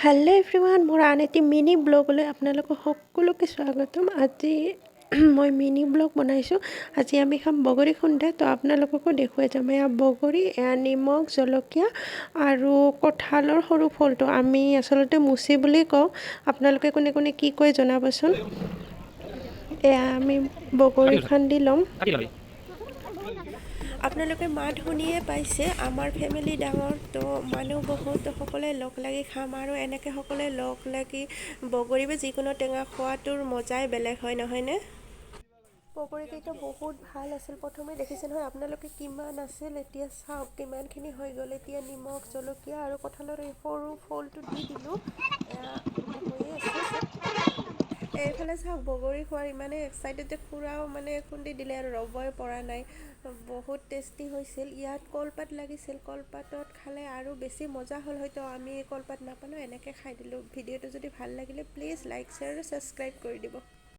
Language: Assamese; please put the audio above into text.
হেল্ল' এভৰিৱান, মোৰ আন এটি মিনি ব্লগলৈ আপোনালোকক সকলোকে স্বাগতম। আজি মই মিনি ব্লগ বনাইছোঁ। আজি আমি খাম বগৰী খুন্দা, তো আপোনালোককো দেখুৱাই যাম। এয়া বগৰী, এয়া নিমখ, জলকীয়া আৰু কঁঠালৰ সৰু ফলটো। আমি আচলতে মুচি বুলি কওঁ। আপোনালোকে কোনে কোনে কি কয় জনাবচোন। এয়া আমি বগৰী খান্দি ল'ম। আপোনালোকে মাত শুনিয়ে পাইছে, আমাৰ ফেমিলি ডাঙৰ, তো মানুহ বহুত, তো সকলোৱে লগ লাগি খাম। আৰু এনেকৈ সকলোৱে লগ লাগি বগৰী বা যিকোনো টেঙা খোৱাটোৰ মজাই বেলেগ হয়, নহয়নে? বগৰীকেইটা বহুত ভাল আছিল। প্ৰথমে দেখিছে নহয় আপোনালোকে কিমান আছিল, এতিয়া চাওক কিমানখিনি হৈ গ'ল। এতিয়া নিমখ, জলকীয়া আৰু কঁঠালৰ এই সৰু ফলটো দি দিলোঁ। এয়া হৈয়ে আছে। এইফালে চাওক, বগৰী খোৱাৰ ইমানেই এক্সাইটেড যে খুৰাও মানে খুন্দি দিলে আৰু ৰ'বই পৰা নাই। বহুত টেষ্টি হৈছিল। ইয়াত কলপাত লাগিছিল, কলপাতত খালে আৰু বেছি মজা হ'ল। হয়তো আমি কলপাত নাপালোঁ, এনেকৈ খাই দিলোঁ। ভিডিঅ'টো যদি ভাল লাগিলে প্লিজ লাইক, শ্বেয়াৰ আৰু ছাবস্ক্ৰাইব কৰি দিব।